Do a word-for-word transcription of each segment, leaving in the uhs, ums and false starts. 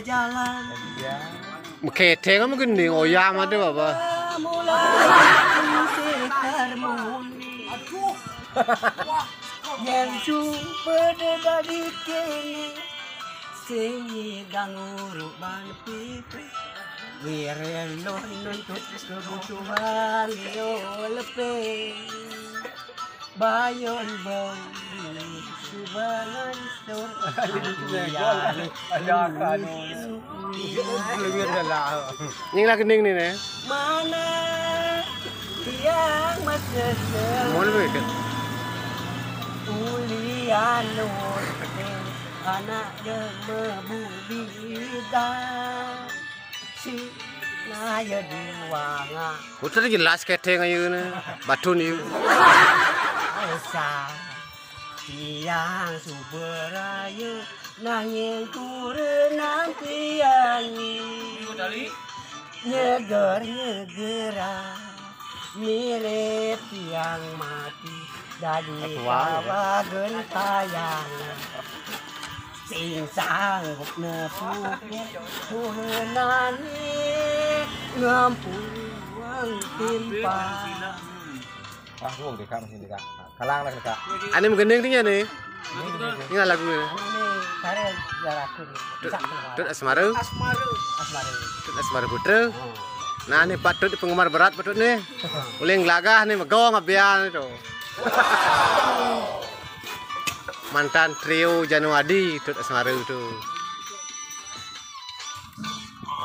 Jalan. Meketeng ama gending, oyam ada, Bapak. Mula sing harmoni. Yen sumpede dadi kene, sing ngidang uruk ban pipi. Wirelo nuntut kebutuhan yo lepe. Bayon bang subangan sur. Ada anu. Lebih dah lah. Nying lah gending ni, ne. Mana tiang mesesel. Mau lebih ke? Ulian nur anak gemebu bidang. Si naya diwangak. Putar jelas keteng ayu ne. Batun yu. Usah tiang suber ayu nanging kurenan tiang. Nyeger-nyegeran mirip tiang mati dadi kawa gentayang. Sing sanggup nepuke kurenane ngampuang timpal. Ah, tuh, deka masih deka. Kalang lah deka. Ane menggending dia nih. Ini lagu ini. Ini karya jaraku nih. Tut, Tut Asmaru. Asmaru. Tut Asmaru Putra. Nah, ini patut penggemar berat patut nih. Uling gelagah nih megong abian itu. Mantan trio Januadi Tut Asmaru itu.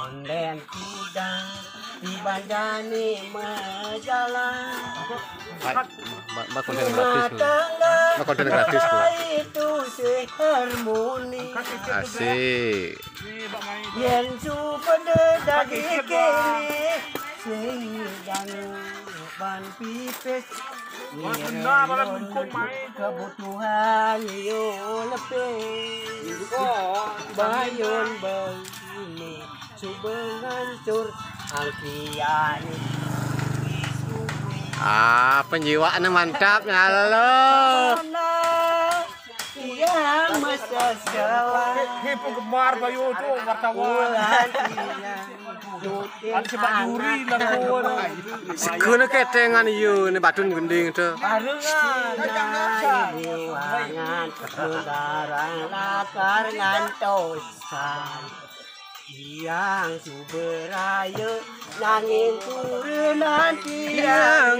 Onden kidang di banjane majalan. Mbak, mbak, mbak konten gratis tuh. Mbak konten gratis tuh. Itu sing harmoni. Asik. Yen supede dadi kene sing dang ban pipis. Wah, benar, malah mengkung main. Kebutuhan yo lepe. Bayon bang ini. Subengan sur angkian. Ah, penjiwaannya mantap ya lo. Iya, masa Jawa. Hei, penggemar Bayu tu wartawan. Bulan iya. Ada sebab juri lah tu. Sekuna ketengan iyo ni batun gending tu. Barengan. Diwangan menggarang lakar ngantosan. Tiang suberaya nanging kurenan tiang.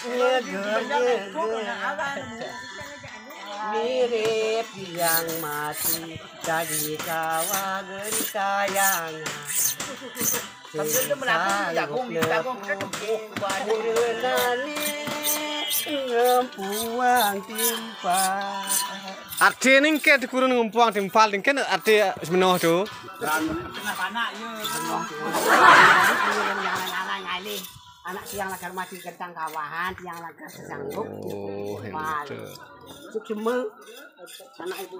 Nyeger-nyeger. Mirip tiang mati dadi kawa gentayang. Sambil dia melaku, jagung, jagung, kita tumpuk, kurenane ngempuang timpal. Arti ning ke dikurun ngempuang timpal ning ke arti semenoh tu. Tengah panak, ya. Jangan-jangan ngalih. Anak tiang lakar mati kentang kawahan, tiang lakar sesanggup. Oh, itu. Suksema. Anak itu.